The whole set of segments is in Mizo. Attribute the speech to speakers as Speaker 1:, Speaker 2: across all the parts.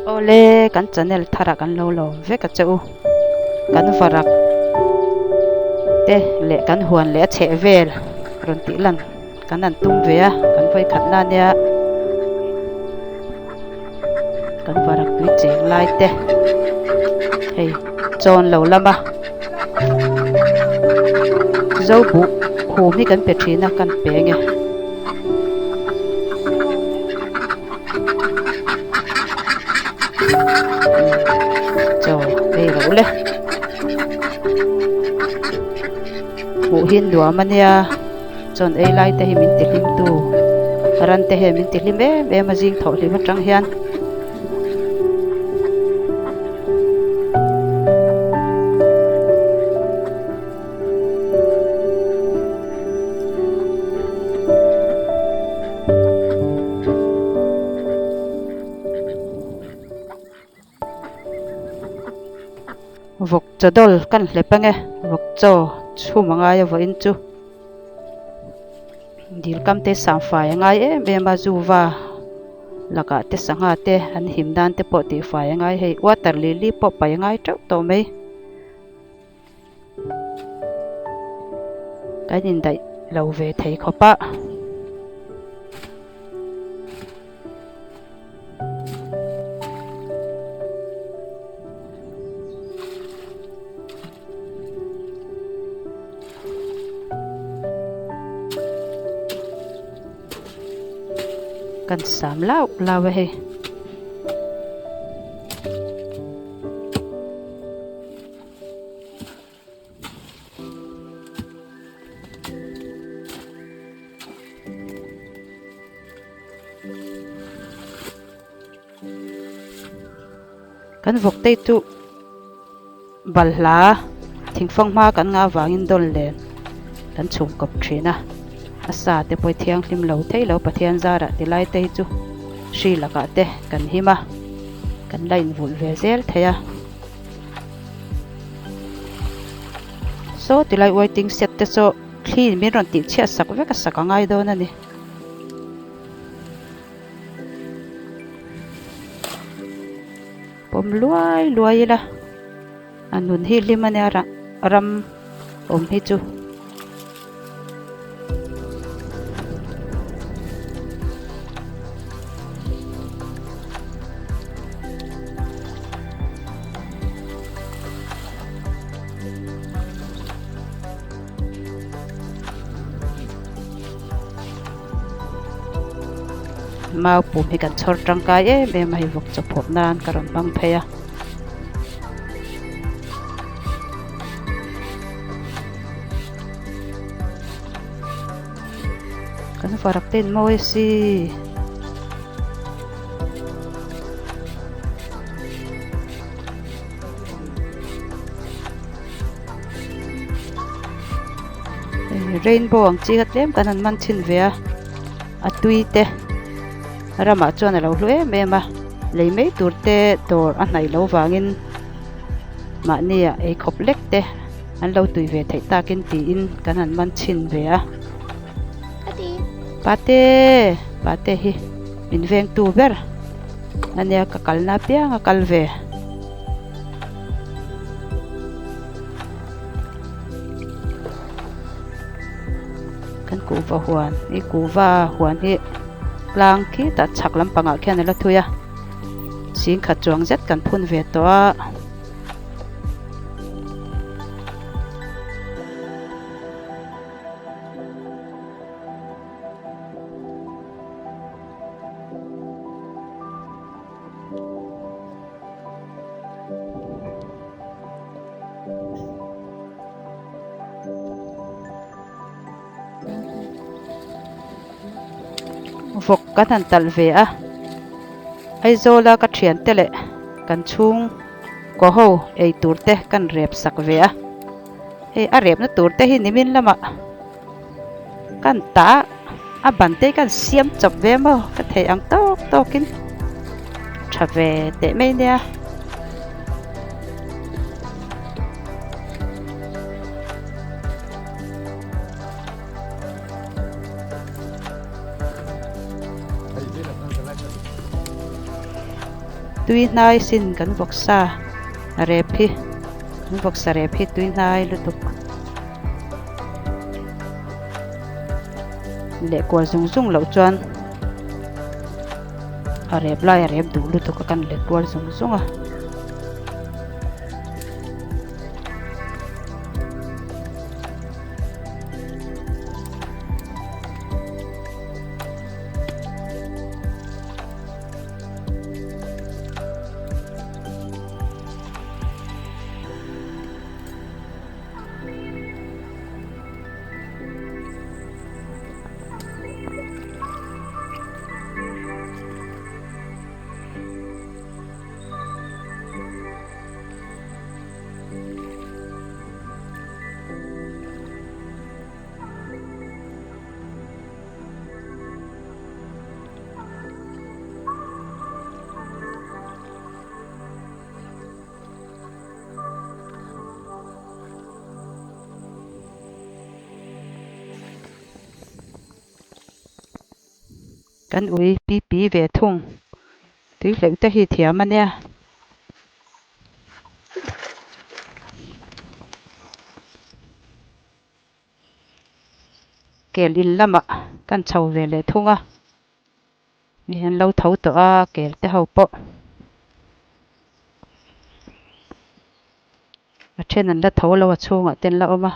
Speaker 1: Awle kan channel tharah kan lo lawm vek a che u. Kan varak te leh kan huan leh a chheh vel rawn tih lan kan han tum ve a, kan vawi khat na nia kan varak tui cheng lai te hei chawn lo lama zo buh hum hi kan pe thin a kan pe nge. Chaw ei ro le hmuh hi nuam a nia chuan ei lai te hi min ti hlim tu ran te hian min ti hlim em em a zing thawh hlim atang hian. Vawk chaw dawl kan hlep ange vawk chaw chhum a ngai a vawiin chu dil kam te sangfai a ngai em em a zuva lakah te sangha te an him nan te pawh tihfai a ngai hei water lily pawh paih a ngai teuh tawh mai. Kan indaih lo ve thei khawp a. Kan sam lauh lauh a hei. Kan vawk te chu balhla thingfang hma kan ngah avangin dawn len kan chhung kawp thin a, a sa te pawh hi thianghlim lo thei lo Pathian zarah ti lai te hi chu hri lakah te kan him a, kan la invulh ve zel thei a. Saw tilai waiting shed te saw thli min rawn tih chhiat sak vek a sak a ngai dawn a ni. Pawm luai luai ila a nun hi hlim a nia ram awm hi chu. Mau pum hi kan chhawr tangkai em em a hei vawk chaw phawrh nan ka rawn hmang phei a. Kan varak te in mawi si. Rainbow ang chi kha tlem kan han man chhin ve a a tui te ramah chuan a lo hlu em em a lei mai tur te dawr a hnaih loh vangin mahni ah ei khawp lek te an lo tui ve theih takin tiin kan han man chhin ve a pate pate hi min vengtu ber ania ka kalna apiang a kal ve. Kan kuhva huan hi kuhva huan hi tlang khitah chhak lampangah khian a la thui a singkhat chuang zet kan phun ve tawh a. Vawk kan han talh ve a, Aizawla ka thiante leh kan chhung kaw ho ei tur te kan rep sak ve a, hei a repna tur te hi nimin lamah kan tah a, a ban te hi kan siam chawp ve maw ka theih ang tawk tawkin tha ve teh mai nia. Tui hnai sin kan vawksa rep hi kan vawksa rep hi tui hnai lutuk leh kual zung zung loh chuan a rep lai a rep duh lutuk a kan let kual zung zung a. Kan ui pi pi ve thung tui hleuh te hi thiam a nia. Kel in lamah kan chho ve leh thung a, mi an lo tho tawh a kel te ho pawh a then an la tho lo a chhungah te an la awm a.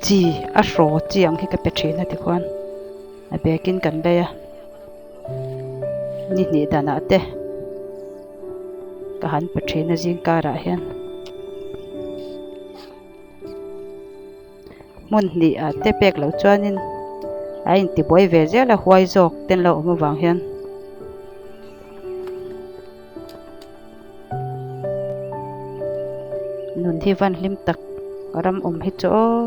Speaker 1: Chi a hraw chi ang hi ka pe thin a tikhuan a bag in kan lei a ni hnih danah te ka han pe thin a zing karah hian hmun hnih ah te pek loh chuanin a intibuai ve zel a huai zawk te an lo awm avang hian. Nun hi van hlim tak ram awm hi chu aw.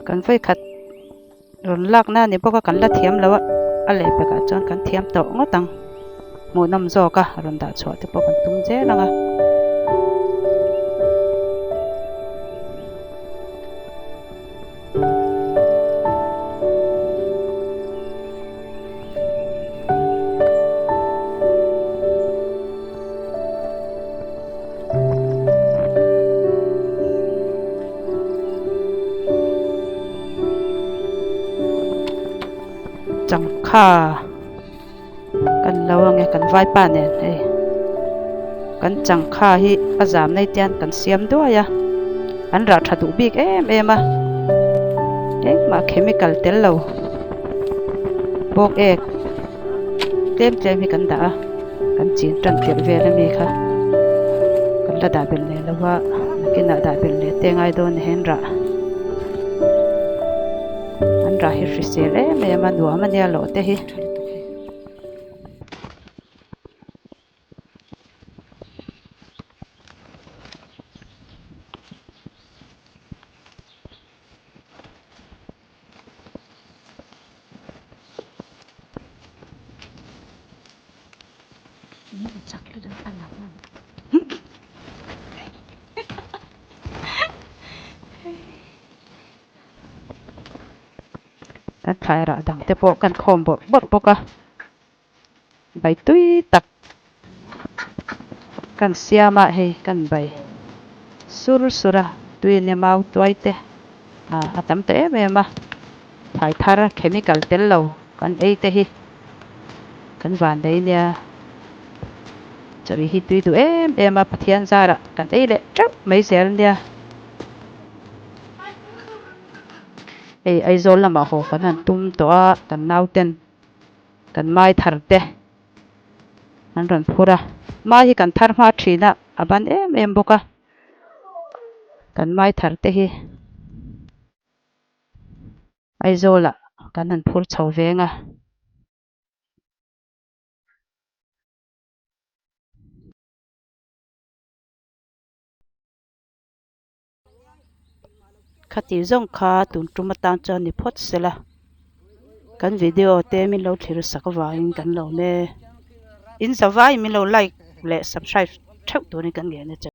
Speaker 1: Kan vawikhat rawn lakna a ni bawk a kan la thiam lo a a lehpekah chuan kan thiam tawh ngawt ang hmuhnawm zawk a rawn dah chhuah te pawh kan tum zel ang a. Changkha kan lo ange kan vaipa nen hei kan changkha hi a zam nei tian kan siam duai a an rah tha duh bik em em a engmah chemical tel lo bawk ek tlem tlem hi kan dah a kan chin tan tirh vel ami kha kan la dah belh leh lo a nakinah dah belh leh te ngai dawn ni hian rah an rah hi hrisel em em a nuam ania lawh te hi. Kan thlai rah dang te pawh kan khawm bawrh bawrh bawk a bai tui tak kan siam a hei kan bai sur sur a tui nia mau tuai te a tam ta em em a thlai thar chemical tel lo kan ei te hi kan van nei nia chawi hi tui duh em em a Pathian zarah kan ei leh teuh mai zel nia. Hei Aizawl lamah haw kan han tum tawh a, kan nauten kan mai thar te an rawn phur a. Mai hi kan thar hma thin a, a ban em em bawk a. Kan mai thar te hi Aizawlah kan han phur chho veng a. Khati zawng kha tun tum atan chuan ni phawt sela kan video te min lo thlir sak avangin kan lo ne in zavai min lo like leh subscribe theuh turin kan ngen a che.